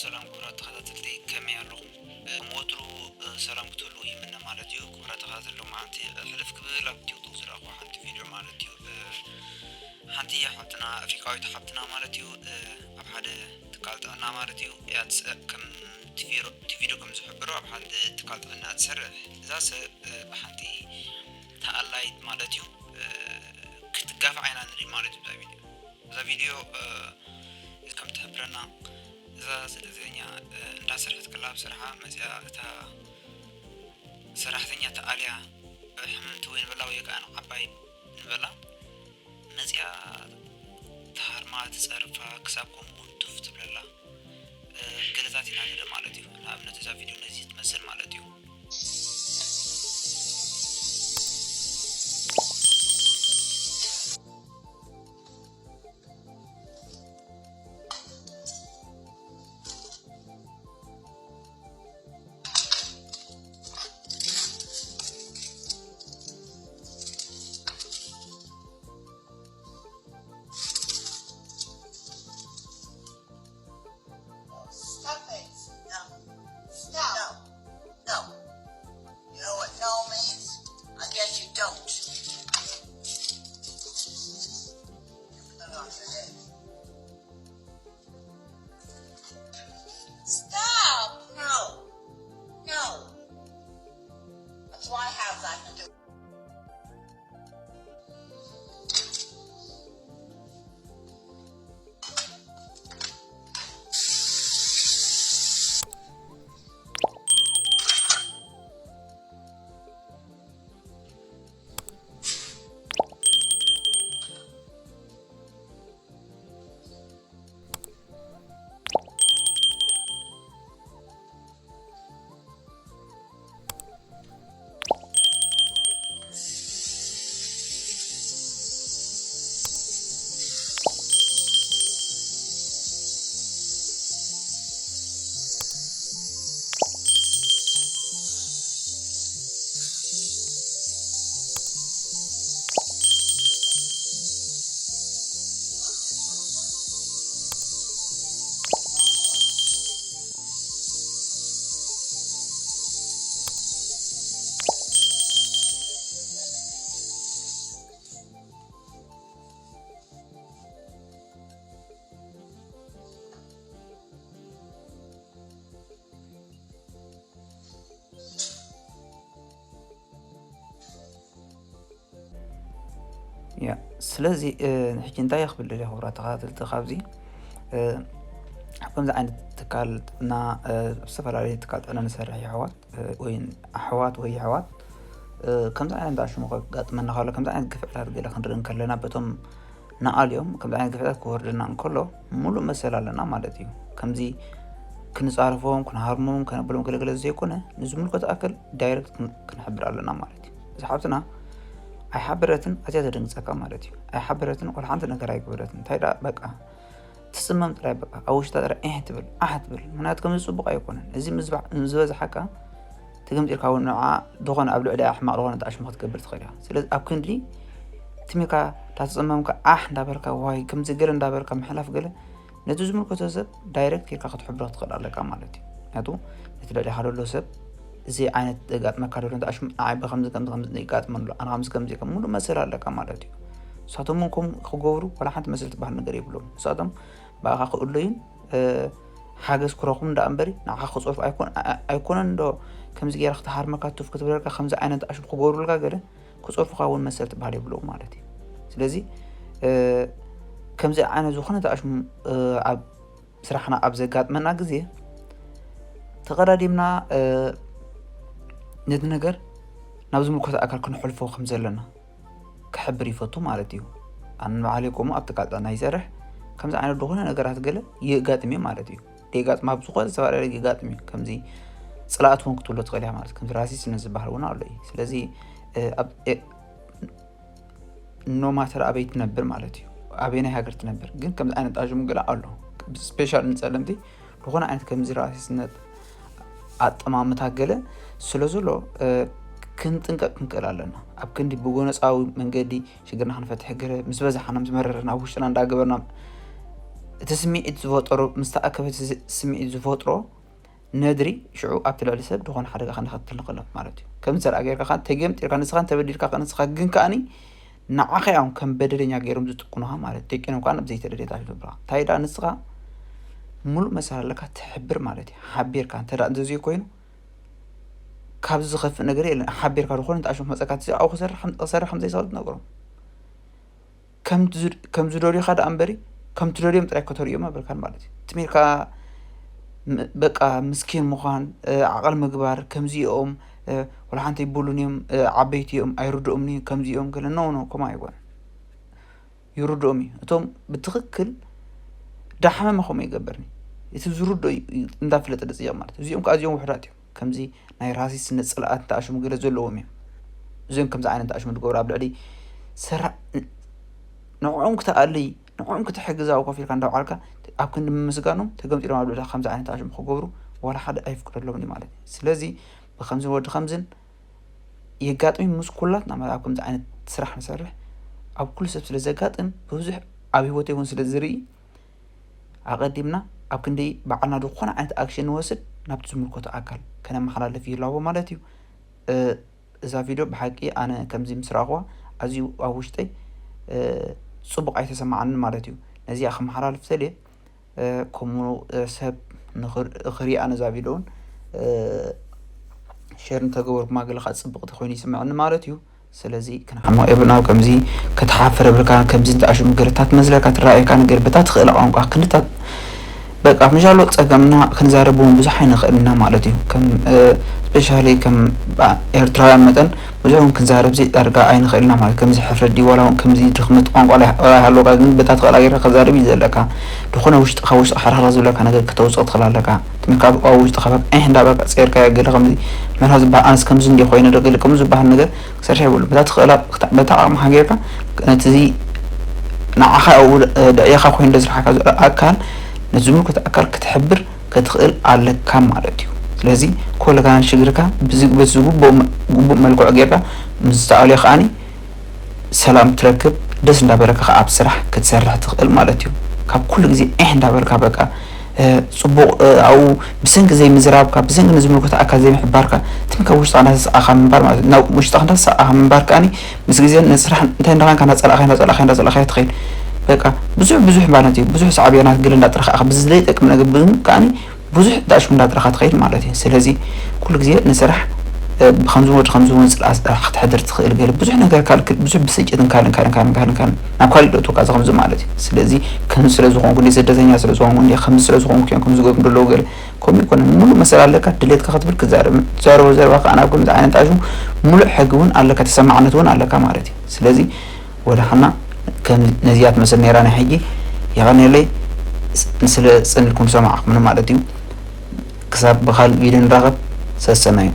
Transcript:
ሰላም ክቡራት ተኸታተልቲ፣ ከመይ ኣለኹም? ከም ወትሩ ሰላም ክትህልዉ ይምነ ማለት እዩ። ክቡራት ተኸታተልቲ፣ ሎማዓንቲ ሕልፍ ክብል ኣብ ቲክቶክ ዝረኣኹ ሓንቲ ቪድዮ ማለት እዩ። ሓንቲ ሓብትና፣ ኣፍሪቃዊት ሓብትና ማለት እዩ፣ ኣብ ሓደ ትካል ጥዕና ማለት እዩ እያ ትስ-፣ ከም እቲ ቪሮ-፣ እቲ ቪድዮ ከም ዝሕብሮ ኣብ ሓደ ትካል ጥዕና ትሰርሕ። እዛ ሰብ ብሓንቲ ተኣላይት ማለት እዩ ክትጋፋዕ ኢና ንርኢ ማለት እዩ እዛ ቪድዮ። እዛ ቪድዮ ከም ትሕብረና፣ እዛ ስደተኛ እንዳሰርሐት ከላ ኣብ ስርሓ መፅያ እታ ሰራሕተኛ ተኣልያ፣ ሕምምቲ ወይ ንበላ ወይ ከዓ ንዓባይ ንበላ መፅያ ትሃርማ፣ ትፀርፋ፣ ክሳብ ከምኡ እውን ቱፍ ትብለላ ገለታት ኢና ንርኢ ማለት እዩ። ንኣብነት እዛ ቪድዮ ነዚ ትመስል ማለት እዩ። Stop it. No. Stop. No. No. You know what no means? I guess you don't. Hold on for this. Stop! No. No. That's why I have that to do. ያ ስለዚ ሕጂ እንታይ ክብል ደልየ ክቡራት ተኸታተልቲ፣ ካብዚ ኣብ ከምዚ ዓይነት ትካል ጥዕና፣ ኣብ ዝተፈላለየ ትካል ጥዕና ንሰርሕ የሕዋት ወይ ኣሕዋት ወይ የሕዋት፣ ከምዚ ዓይነት ኣሽሙ ከጋጥመና ከሎ፣ ከምዚ ዓይነት ግፍዕታት ገለ ክንርኢ እንከለና፣ በቶም ንኣልዮም ከምዚ ዓይነት ግፍዕታት ክወርደና እንከሎ፣ ሙሉእ መሰል ኣለና ማለት እዩ። ከምዚ ክንጻረፎም፣ ክንሃርሞም፣ ከነብሎም ገለገለ ዘይኮነ፣ ንዝምልከቶ ኣካል ዳይረክት ክንሕብር ኣለና ማለት እዩ። እዚ ሓብትና ኣይሓበረትን፣ ኣዝያ ተደንግጸካ ማለት እዩ። ኣይሓበረትን፣ ወላ ሓንቲ ነገር ኣይገበረትን። እንታይ ደኣ በቃ ትጽመም ጥራይ፣ በቃ ኣብ ውሽጣ ጥራይ ኤህ ትብል፣ ኣሕ ትብል። ምኽንያቱ ከምዚ ጽቡቕ ኣይኮነን። እዚ ምስ ዝበዝሓካ ትግምጢልካ እውን ንዓ ዝኾነ ኣብ ልዕሊኣ ሕማቕ ዝኾነ ኣሽሙ ክትገብር ትኽእል እያ። ስለዚ ኣብ ክንዲ ትሚካ እንዳተጸመምካ ኣሕ እንዳበልካ ዋይ ከምዚ ገለ እንዳበልካ ምሕላፍ ገለ ነቲ ዝምልከቶ ሰብ ዳይረክት ጌርካ ክትሕብሮ ክትኽእል ኣለካ ማለት እዩ። ምክንያቱ ነቲ ልዕሊኻ ዘሎ ሰብ እዚ ዓይነት ዘጋጥመካ ዘሎ ኣሽሙ ንዓይ ብከምዚ ከምዚ ከምዚ ይጋጥመኒ ኣሎ፣ ኣነ ከምዚ ከምዚ ከም ሙሉእ መሰል ኣለካ ማለት እዩ። ንሳቶም እውን ከምኡ ክገብሩ ዋላ ሓንቲ መሰል ትበሃል ነገር የብሎም። ንሳቶም ብኣኻ ክእለዩን ሓገዝ ክረኽቡ እንዳ እምበሪ ንዓኻ ክጸርፉ ኣይኮነን ዶ? ከምዚ ገይራ ክትሃርመካ ቱፍ ክትብለካ ከምዚ ዓይነት ኣሽሙ ክገብሩልካ ገለ ክጸርፉኻ እውን መሰል ትበሃል የብሎም ማለት እዩ። ስለዚ ከምዚ ዓይነት ዝኾነ ኣሽሙ ኣብ ስራሕና ኣብ ዘጋጥመና ግዜ ተቐዳዲምና ነቲ ነገር ናብ ዝምልከቶ ኣካል ክንሕልፎ ከም ዘለና ክሕብር ይፈቱ ማለት እዩ። ኣነ ንባዕለይ ከምኡ ኣብ ትካል ጥዕና ይሰርሕ፣ ከምዚ ዓይነት ዝኾነ ነገራት ገለ የጋጥም እዩ ማለት እዩ። ደይጋጥም ኣብ ዝኾነ ዝተፈላለየ የጋጥም እዩ። ከምዚ ጽላእት እውን ክትብሎ ትኽእል እያ ማለት፣ ከምዚ ራሲስት ዝበሃል እውን ኣሎ እዩ። ስለዚ ኣብ ኖ ማተር ኣበይ ትነብር ማለት እዩ፣ ኣበየናይ ሃገር ትነብር፣ ግን ከምዚ ዓይነት ኣሽሙ ገለ ኣሎ። ስፔሻል ንጸለምቲ ዝኾነ ዓይነት ከምዚ ራሲስነት ኣጠማምታ ገለ ስለ ዘሎ ክንጥንቀቕ ክንክእል ኣለና። ኣብ ክንዲ ብጎነጻዊ መንገዲ ሽግርና ክንፈትሕ ገለ ምስ በዛሓና ምስ መረረና ኣብ ውሽጥና እንዳገበርና እቲ ስምዒት ዝፈጠሮ ምስ ተኣከበ፣ እቲ ስምዒት ዝፈጥሮ ነድሪ ሽዑ ኣብቲ ልዕሊ ሰብ ዝኾነ ሓደጋ ከነኸትል ንኽእል ማለት እዩ። ከምዚ ዘርኣ ጌርካ ከኣ ተገምጢርካ ንስኻ እንተበዲልካ፣ ንስኻ ግን ከኣኒ ንዓኻ እዮም ከም በደለኛ ገይሮም ዝጥቁኑኻ ማለት እዩ። ደቂኖም ከኣ ናብ ዘይተደልየ ጣሽ ዘብሉኻ። እንታይ ደኣ ንስኻ ሙሉእ መሰል ኣለካ ትሕብር ማለት እዩ። ሓቢርካ እንተ ደኣ እንተዘይ ኮይኑ ካብዚ ዝኸፍእ ነገር የለን። ሓቢርካ ዝኾነ እንተኣሽሙ መጸካ እቲ ኣብኡ ክሰርሕ ከም ዘይሰሉ ትነግሮም። ከም ዝደልዩኻ ደኣ እምበሪ ከም ትደልዮም ጥራይ ከተርእዮም ኣብልካን ማለት እዩ። ትሜርካ በቃ ምስኪን ምዃን፣ ዓቐል ምግባር፣ ከምዚኦም ወላ ሓንቲ ይብሉን እዮም፣ ዓበይቲ እዮም ኣይርድኦምን እዩ፣ ከምዚኦም ገለ ኖ ኖ ከምኡ ኣይኮነን። ይርድኦም እዩ። እቶም ብትኽክል ዳሓመመ ከምኡ ይገብርኒ። እቲ ዝርድኦ እንዳፍለጠ ደጽየቕ ማለት እዚኦም ከኣ እዚኦም ውሕዳት እዮም። ከምዚ ናይ ራሲስነት ጽልኣት እንተኣሽሙ ገለ ዘለዎም እዮም። እዚኦም ከምዚ ዓይነት እንተኣሽሙ ዝገብሩ ኣብ ልዕሊ ሰራ ንዕኦም ክተኣልይ ንዕኦም ክትሕግዛ ኮፍ ኢልካ እንዳውዓልካ ኣብ ክንዲ ምምስጋኖም ተገምጢሎም ኣብ ልዕሊ ከምዚ ዓይነት ኣሽሙ ክገብሩ ዋላ ሓደ ኣይፍቅደሎምን እዩ ማለት እዩ። ስለዚ ብከምዝን ወዲ ከምዝን የጋጥም ምስ ኩላትና ማለት ኣብ ከምዚ ዓይነት ስራሕ ንሰርሕ ኣብ ኩሉ ሰብ ስለ ዘጋጥም ብዙሕ ኣብ ህይወተይ እውን ስለ ዝርኢ ኣቐዲምና ኣብ ክንዲ ባዕልና ዝኾነ ዓይነት ኣክሽን ንወስድ ናብቲ ዝምልከቶ ኣካል ከነመሓላልፍ ይላቦ ማለት እዩ። እዛ ቪድዮ ብሓቂ ኣነ ከምዚ ምስ ረኣኽዋ ኣዝዩ ኣብ ውሽጠይ ጽቡቕ ኣይተሰማዓንን ማለት እዩ። ነዚኣ ክመሓላልፍ ተልየ ከምኡ ሰብ ንኽሪኣ ነዛ ቪድዮ እውን ሸር እንተገበርኩማ ገለ ከዓ ጽብቕቲ ኮይኑ ይስምዐኒ ማለት እዩ። ስለዚ ክንሓሞ የብልና። ከምዚ ክትሓፍር የብልካ። ከምዚ እንተኣሽሙ ገለታት መስለካ ትረኣየካ ነገር በታ ትኽእለ ቋንቋ ክንድታት በቃ ምሻሎ ጸገምና ክንዛረብ እውን ብዙሕ ኣይንኽእል ኢና ማለት እዩ። ከም ስፔሻሊ ከም ኤርትራውያን መጠን ብዙሕ እውን ክንዛረብ ዳርጋ ኣይንኽእል ኢና ማለት ከምዚ ሕፍረት ድዩ ዋላ እውን ከምዚ ድኽመት ቋንቋ ኣይሃለወካ ግን በታ ትኽእላ ጌርካ ክዛረብ እዩ ዘለካ። ዝኾነ ውሽጥኻ ውሽጥኻ ሓርሓራ ዝብለካ ነገር ክተውፅኦ ትኽእል ኣለካ። ትምካ ኣብ ውሽጥኻ በቃ ዒሕ እንዳበልካ ፀይርካዮ ገለ ከምዚ ምሕራ ዝበሃል ኣነስ ከምዚ እንዲ ኮይነ ዶ ገለ ከምዚ ዝበሃል ነገር ክሰርሕ የብሉ። በታ ትኽእላ በታ ዓቕምኻ ጌርካ ነቲ ንዓኻ ኣብኡ ደዕየኻ ኮይኑ ደስራሕካ ዘሎ ኣካል ነቲ ዝምልከቶ ኣካል ክትሕብር ክትኽእል ኣለካ ማለት እዩ። ስለዚ ኮለካ ሽግርካ በቲ ዝግቡእ መልክዑ ጌርካ ምስ ዝተኣልዮ ከዓኒ ሰላም ትረክብ፣ ደስ እንዳበለካ ከኣ ኣብ ስራሕ ክትሰርሕ ትኽእል ማለት እዩ። ካብ ኩሉ ግዜ ዒሕ እንዳበልካ በቃ ጽቡቕ ኣብኡ ብሰንኪ ዘይምዝራብካ ብሰንኪ ንዝምልከቶ ኣካል ዘይምሕባርካ ትምካ ውሽጥኻ እንዳተሰኣኻ ምንባር ማለት ናብ ውሽጥኻ እንዳተሰኣኻ ምንባር ከዓኒ ምስ ግዜ ንስራሕ እንታይ እንዳኾንካ እንዳጸላእኻ እንዳጸላእኻ እንዳጸላእኻ ትኸይድ። በቃ ብዙሕ ብዙሕ ማለት እዩ ብዙሕ ሳዕቤናት ግለ እንዳጥረኻ ብዝለይጠቅም ነገር ብዝም ከዓኒ ብዙሕ ዳሽሙ እንዳጥረኻ ትኸይድ ማለት እዩ። ስለዚ ኩሉ ግዜ ንስራሕ ብከምዚ ወዲ ከምዚ እውን ጽልኣ ክትሕድር ትኽእል ገለ ብዙሕ ነገር ካልክል ብዙሕ ብስጭትን ካልን ካልን ካልን ካልን ካልን ናብ ካልእ ደእቶካ እዚ ከምዚ ማለት እዩ። ስለዚ ከምዚ ስለ ዝኾንኩ እንዲ ስደተኛ ስለ ዝኾንኩ እንዲ ከምዚ ስለ ዝኾንኩ እዮም ከምዚ ገብሩ ዘለዉ ገለ ከምኡ ይኮነ ሙሉእ መሰል ኣለካ ድሌትካ ክትብል ክዛረብ ትዛረቦ ዘረባ ከዓ ናብ ከምዚ ዓይነት ኣሽሙ ሙሉእ ሕጊ እውን ኣለካ ተሰማዕነት እውን ኣለካ ማለት እዩ። ስለዚ ወደ ሓና ከም ነዚኣ ትመስል ነይራ ናይ ሕጂ የቐንየለይ ስለ ጽንልኩም ሰማዕኹምኒ ማለት እዩ። ክሳብ ብኻልእ ቪድዮ ንራኸብ ሰሰናዩ።